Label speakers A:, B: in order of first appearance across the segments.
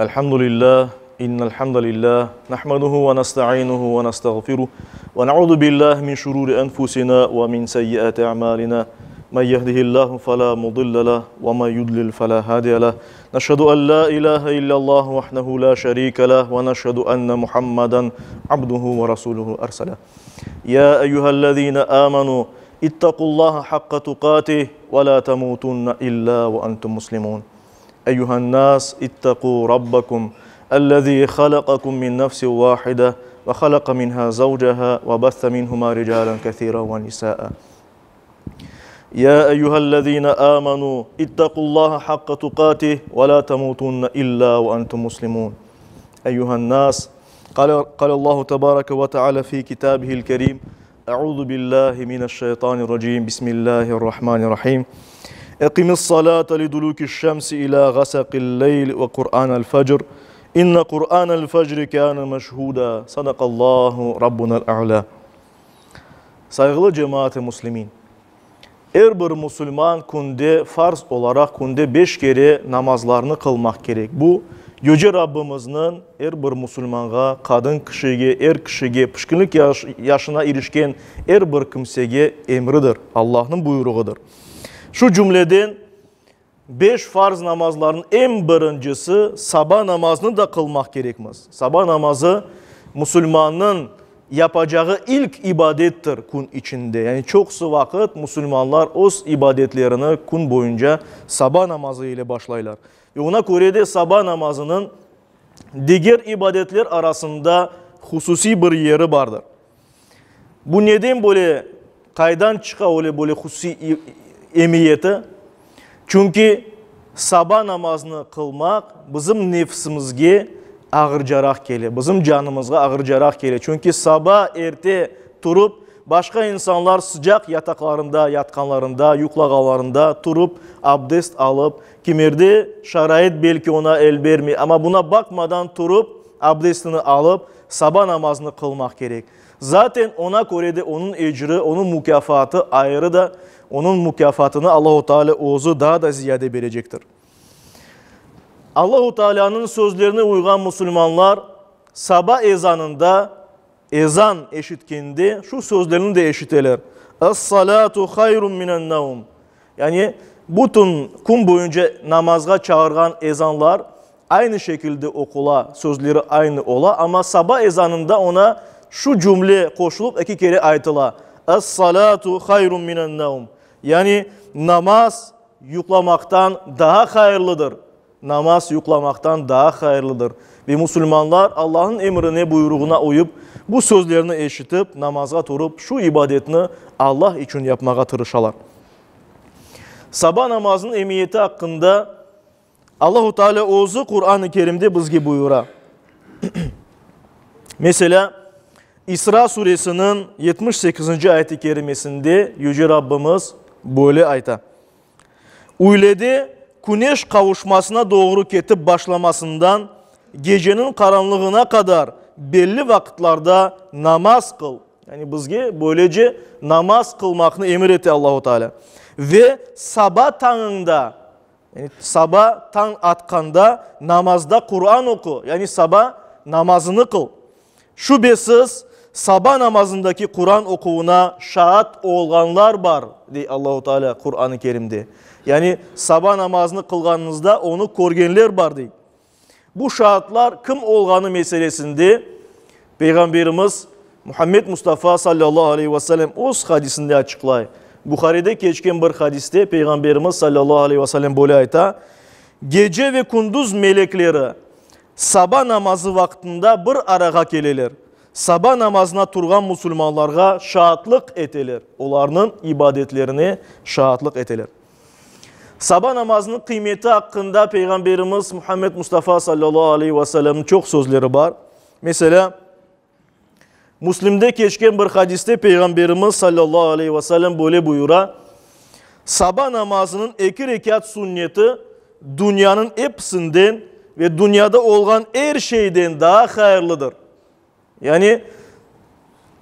A: الحمد لله إن الحمد لله نحمده ونستعينه ونستغفره ونعوذ بالله من شرور أنفسنا ومن سيئات أعمالنا من يهده الله فلا مضل له ومن يضلل فلا هادي له نشهد أن لا إله إلا الله وحده لا شريك له ونشهد أن محمدا عبده ورسوله أرسله يا أيها الذين آمنوا اتقوا الله حق تقاته ولا تموتن إلا وأنتم مسلمون أيها الناس اتقوا ربكم الذي خلقكم من نفس واحدة وخلق منها زوجها وبث منهما رجالا كثيرا ونساء يا أيها الذين آمنوا اتقوا الله حق تقاته ولا تموتن إلا وأنتم مسلمون أيها الناس قال, قال الله تبارك وتعالى في كتابه الكريم أعوذ بالله من الشيطان الرجيم بسم الله الرحمن الرحيم أقم الصلاة لدلوك الشمس إلى غسق الليل وقرآن الفجر إن قرآن الفجر كان مشهودا صدق الله ربنا الأعلى Sayğılı cemaat-ı muslimin! Er bir musulman künde farz olaraq künde beş kere namazlarnı qılmaq kerek. Bu, Yüce Rabbimizniñ er bir musulmanğa, qadın kişige, er kişige, pişkinlik yaşına irişken er bir kimsege emridir, Allahnıñ buyruğıdır. Şu cümleden, beş farz namazlarnıñ eñ birincisi saba namazını da qılmaq kerekmiz. Saba namazı musulmannıñ yapacağı ilk ibadettir kün içinde. Yani çoqusı vaqıt musulmanlar öz ibadetlerini kün boyunca saba namazı ile başlaylar. Ve oña köre de saba namazınıñ diger ibadetler arasında hususiy bir yeri bardır. Bu neden böyle, qaydan çıqa öyle böyle hususiy emiyeti? Çünki saba namazını qılmaq bizim nefsimizge ağırcaraq kele, bizim canımızğa ağırcaraq kele. Çünki saba erte turıp, başqa insanlar sıcaq yataqlarında yatqanlarında, yuqlağanlarında turıp, abdest alıp, kimerde şarait belki oña el bermey, amma buna baqmadan turıp, abdestini alıp, Saba namazını qılmaq kerek. Zaten oña köre de onıñ ecri, onıñ mukâfatı ayrı da, onıñ mukâfatını Allahu Teala özü daa da ziyade berecektir. Allahu Teala'nıñ sözlerine uyğan musulmanlar saba ezanında, ezan eşitkende şu sözlerni de eşiteler, Es-salatu hayrun minen-nevm. Yani bütün kün boyunca namazğa çağırğan ezanlar Aynı şekilde oqula, sözleri aynı ola, amma saba ezanında oña şu cümle qoşulıp eki kere aytıla, Es-salâtu hayrun minen-nevm, yani namaz yuqlamaqtan daa hayırlıdır, namaz yuqlamaqtan daa hayırlıdır. Ve musulmanlar Allahnıñ emrine, buyruğına uyıp, bu sözlerni eşitip, namazğa turıp, şu ibadetni Allah içün yapmağa tırışalar. Saba namazınıñ emiyeti aqqında Allahu Teala özü Quran-ı Kerimde bizge buyura. Meselâ, İsra suresiniñ 78-nci ayet-i kerimesinde Yüce Rabbimiz böyle ayta, Üylede küneş qavuşmasına doğru ketip başlamasından geceniñ qaranlığına qadar belli vaqıtlarda namaz qıl. Yani bizge böylece namaz qılmaqnı emir ete Allahu Teala. Ve saba tañında Yani saba tañ atqanda namazda Quran oqu, yani saba namazını qıl. Şübesiz, saba namazındaki Quran oquvına şaat olğanlar bar, dey Allahu Teala Quran-ı Kerimde. Yani saba namazını qılğanıñızda onı körgenler bar, dey. Bu şaatlar kim olğanı meselesinde Peyğamberimiz Muhammed Mustafa sallallahu aleyhi ve sellem öz hadisinde açıqlay. Buharide keçken bir hadiste Peyğamberimiz sallallahu aleyhi ve sellem böyle ayta, Gece ve kündüz melekleri saba namazı vaqtında bir arağa keleler, saba namazına turğan musulmanlarğa şaatlıq eteler, olarnıñ ibadetlerine şaatlıq eteler. Saba namazınıñ qıymeti aqqında Peyğamberimiz Muhammed Mustafa sallallahu aleyhi ve sellemniñ çoq sözleri bar. Meselâ, Müslimde keçken bir hadiste Peyğamberimiz sallallahu aleyhi ve sellem böyle buyura, Saba namazınıñ eki rekât sünneti dünyanıñ episinden ve dünyada olğan er şeyden daa hayırlıdır. Yani,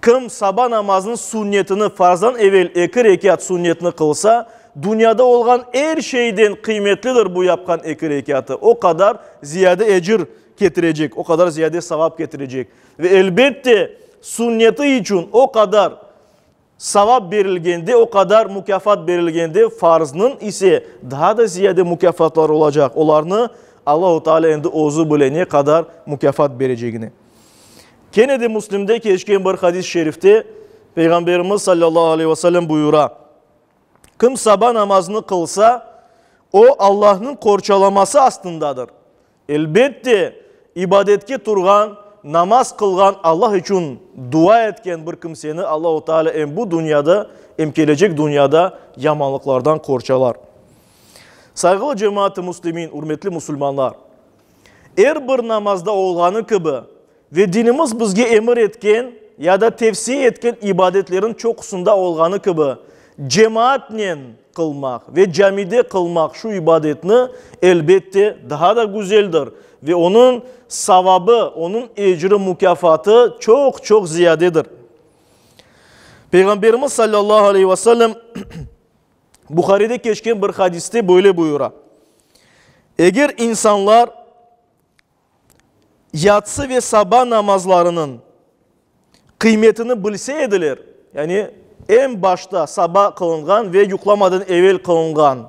A: kim saba namazınıñ sünnetini, farzdan evel eki rekât sünnetini qılsa, Dünyada olğan er şeyden qıymetlidir bu yapqan eki rekâtı. O qadar ziyade ecir ketirecek, o qadar ziyade savap ketirecek. Ve elbette, sünneti içün o qadar savap berilgende, o qadar mukâfat berilgende, farznıñ ise daa da ziyade mukâfatları olacaq. Olarnı Allahu Teala endi özü bile ne qadar mukâfat berecegini. Kene de Müslimde keçken bir hadis-i şerifte Peyğamberimiz sallallahu aleyhi ve sellem buyura, Kim saba namazını qılsa, o Allahnıñ qorçalaması astındadır. Elbette, ibadetke turğan, namaz qılğan, Allah içün dua etken bir kimseni Allahu Teala em bu dünyada, em kelecek dünyada yamanlıqlardan qorçalar. Sayğılı cemaat-ı müslimin, ürmetli musulmanlar! Er bir namazda olğanı kibi ve dinimiz bizge emir etken ya da tevsiye etken ibadetlerin çoqusında olğanı kibi, cemaatnen qılmaq ve camide qılmaq şu ibadetni, elbette, daa da güzeldir ve onıñ savabı, onıñ ecri, mukâfatı çoq-çoq ziyadedir. Peyğamberimiz sallallahu aleyhi ve sellem Buharide keçken bir hadiste böyle buyura, Eger insanlar yatsı ve saba namazlarınıñ qıymetini bilse ediler, yani eñ başta saba qılınğan ve yuqlamadan evel qılınğan,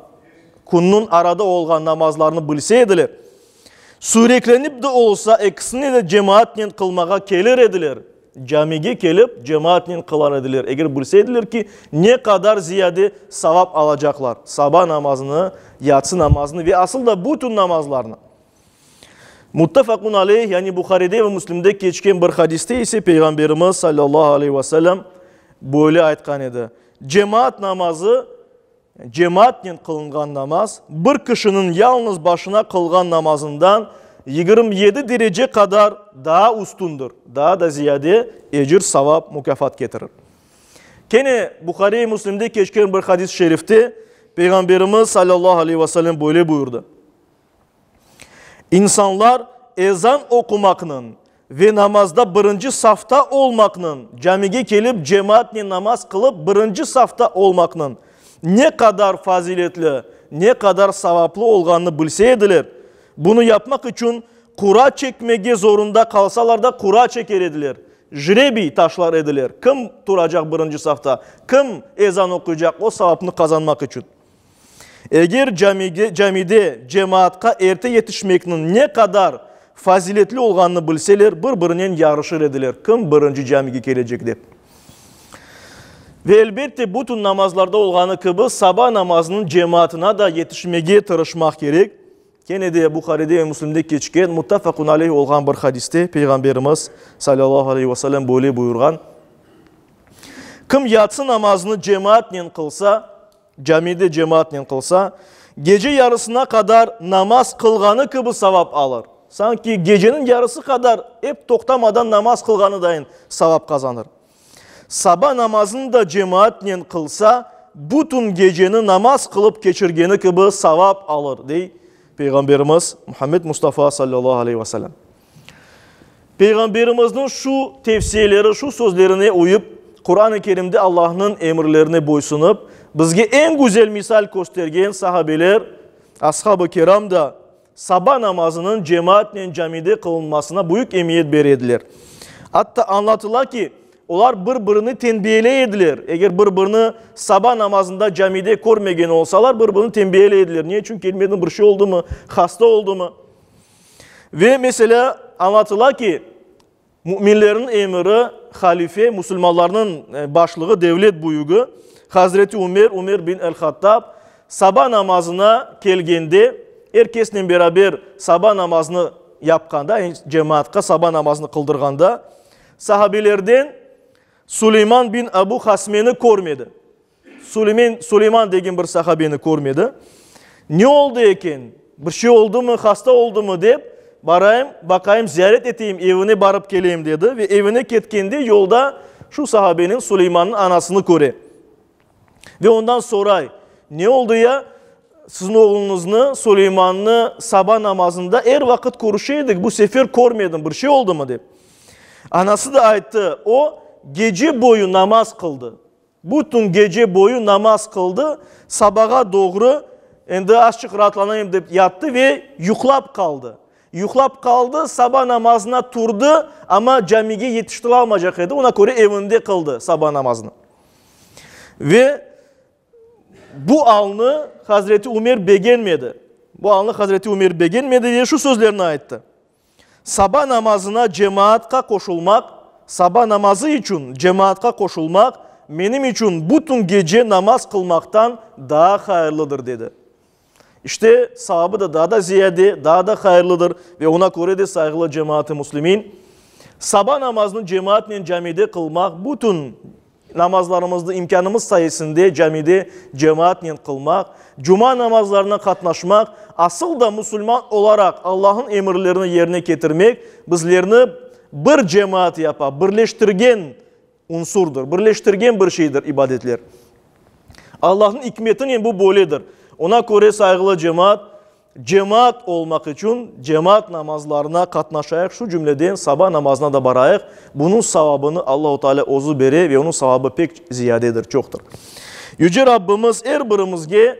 A: künniñ arada olğan namazlarnı bilse ediler, süyreklenip de olsa ekisini de cemaatnen qılmağa kelir ediler. Camige kelip, cemaatnen qılar ediler, eger bilse ediler ki, ne qadar ziyade savap alacaqlar, saba namazını, yatsı namazını ve asıl da bütün namazlarnı. Muttefaqun aleyh, yani Buharide ve Müslimde keçken bir hadiste ise Peyğamberimiz sallallahu aleyhi ve sellem böyle aytqan edi, Cemaat namazı, Cemaatnen qılınğan namaz, bir kişiniñ yalnız başına qılğan namazından 27 derece qadar daa üstündir, daa da ziyade ecir, savap, mukâfat ketirir. Kene Buhariy Müslimde keçken bir hadis-i şerifte Peyğamberimiz salâllahu aleyhi ve sellem böyle buyurdı, İnsanlar ezan oqumaqnıñ ve namazda birinci safta olmaqnıñ, camige kelip cemaatnen namaz qılıp birinci safta olmaqnıñ ne qadar faziletli, ne qadar savaplı olğanını bilse ediler, bunı yapmaq içün qura çekmege zorunda qalsalar da qura çeker ediler, jrebiy taşlar ediler, kim turacaq birinci safta, kim ezan oquycaq o savapnı qazanmaq içün. Eger camige, camide cemaatqa erte yetişmekniñ ne qadar faziletli olğanını bilseler, bir-birinen yarışır ediler, kim birinci camige kelecek dep. Ve elbette, bütün namazlarda olğanı kibi, saba namazınıñ cemaatına da yetişmege tırışmaq kerek. Kene de Buharide ve Müslimde keçken muttafaqun aleyh olğan bir hadiste Peyğamberimiz, salâllahu aleyhi ve sellem, böyle buyurğan, Kim yatsı namazını cemaatnen qılsa, Camide cemaatnen qılsa, gece yarısına qadar namaz qılğanı kibi savap alır. Sanki geceniñ yarısı qadar ep toqtamadan namaz qılğanı dayın savap qazanır. Saba namazını da cemaatnen qılsa, bütün geceni namaz qılıp keçirgeni kibi savap alır, dey Peyğamberimiz Muhammed Mustafa sallallahu aleyhi ve sellem. Peyğamberimizniñ şu tevsiyeleri, şu sözlerine uyıp, Quran-ı Kerimde Allahnıñ emirlerine boysunıp, bizge eñ güzel misal köstergen sahabeler, ashab-ı kiram da saba namazınıñ cemaatnen camide qılınmasına büyük emiyet bere ediler. Atta añlatıla ki, olar bir-birini tenbiyeley ediler, eger bir-birini saba namazında camide körmegen olsalar, bir-birini tenbiyeley ediler, ne içün kelmediñ, bir şey oldumı, hasta oldumı? Ve meselâ, añlatıla ki, müminlerniñ emiri, halife, musulmanlarnıñ başlığı, devlet büyügi, Hazreti Ümer, Ümer bin el-Hattab, saba namazına kelgende, er kesnen beraber saba namazını yapqanda, yani cemaatqa saba namazını qıldırğanda, sahabelerden Suleyman bin Abu Hasmeni körmedi. Suleymen, Suleyman degen bir sahabeni körmedi. Ne oldı eken? Bir şey oldumı, hasta oldumı dep, barayım, baqayım, ziyaret eteyim, evine barıp keleyim dedi. Ve evine ketkende yolda şu sahabeniñ, Suleymannıñ anasını köre. Ve ondan soray, ne oldı ya? Siziñ oğluñıznı, Suleymannı saba namazında er vaqıt körüşe edik, bu sefer körmedim, bir şey oldumı dep. Anası da ayttı, o gece boyu namaz qıldı. Bütün gece boyu namaz qıldı, sabağa doğru endi azçıq raatlanayım dep yattı ve yuqlap qaldı. Yuqlap qaldı, saba namazına turdı, amma camige yetiştiralmaycaq edi, ona köre evinde qıldı saba namazını. Ve bu alnı Hazreti Ümer begenmedi. Bu alnı Hazreti Ümer begenmedi ve şu sözlerni ayttı. Saba namazına cemaatqa qoşulmaq, saba namazı içün cemaatqa qoşulmaq menim içün bütün gece namaz qılmaqtan daa hayırlıdır, dedi. İşte, savabı da daa da ziyade, daa da hayırlıdır ve ona köre de, sayğılı cemaat-ı müslimin, saba namazını cemaatnen camide qılmaq, bütün namazlarımıznı imkânımız sayesinde camide cemaatnen qılmaq, cuma namazlarına qatnaşmaq, asıl da musulman olaraq Allahnıñ emirlerini yerine ketirmek bizlerni bir cemaat yapa, birleştirgen unsurdır, birleştirgen bir şeydir ibadetler. Allahnıñ ikmetinen bu böyledir. Ona köre, sayğılı cemaat, cemaat olmaq içün cemaat namazlarına qatnaşayıq, şu cümleden saba namazına da barayıq. Bunıñ savabını Allahu Teala özü bere ve onıñ savabı pek ziyadedir, çoqtır. Yüce Rabbimiz er birimizge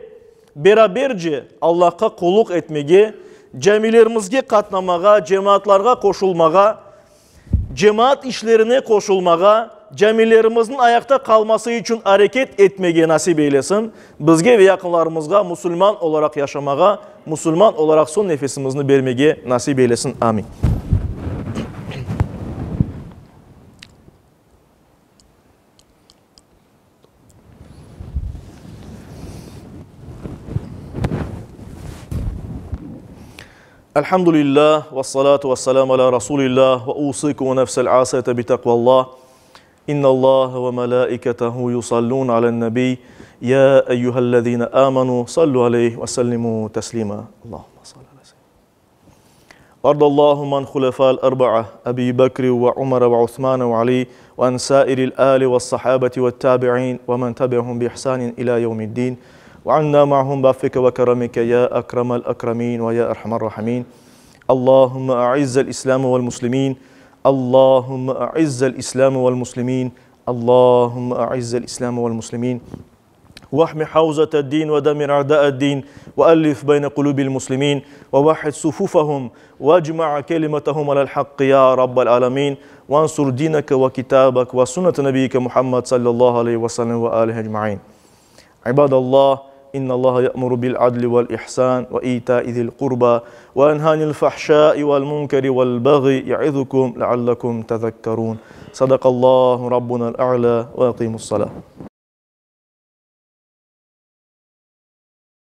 A: beraberce Allahqa qulluq etmege, camilerimizge qatnamağa, cemaatlarğa qoşulmağa, Cemaat işlerine qoşulmağa, camilerimizniñ ayaqta qalması içün areket etmege nasip eylesin, bizge ve yaqınlarımızğa musulman olaraq yaşamağa, musulman olaraq soñ nefesimizni bermege nasip eylesin. Amin. Elhamdülillah, ve salatu ve selamu ala Rasulillah, ve usikum ve nefsel asiyete bi takvallah. İnna Allah ve melaiketehu yusallun alen nebi. Ya eyyühellezine amenu sallu aleyhi ve sellimu teslima. Allahümme salli ala seyyidina. وارض اللهم عن خلفاء الأربعة أبي بكر وعمر وعثمان وعلي وعن سائر الآل والصحابة والتابعين ومن تبعهم بإحسان إلى يوم الدين وعنا معهم بعفك وكرمك يا أكرم الأكرمين ويا أرحم الراحمين اللهم أعز الإسلام والمسلمين اللهم أعز الإسلام والمسلمين اللهم أعز الإسلام والمسلمين واحم حوزة الدين ودمر أعداء الدين وألف بين قلوب المسلمين ووحد صفوفهم واجمع كلمتهم على الحق يا رب العالمين وانصر دينك وكتابك وسنة نبيك محمد صلى الله عليه وسلم وآله أجمعين عباد الله إن الله يأمر بالعدل والإحسان وإيتاء ذي القربى وينهى عن الفحشاء والمنكر والبغي يعظكم لعلكم تذكرون صدق الله ربنا الأعلى وأقيموا الصلاة.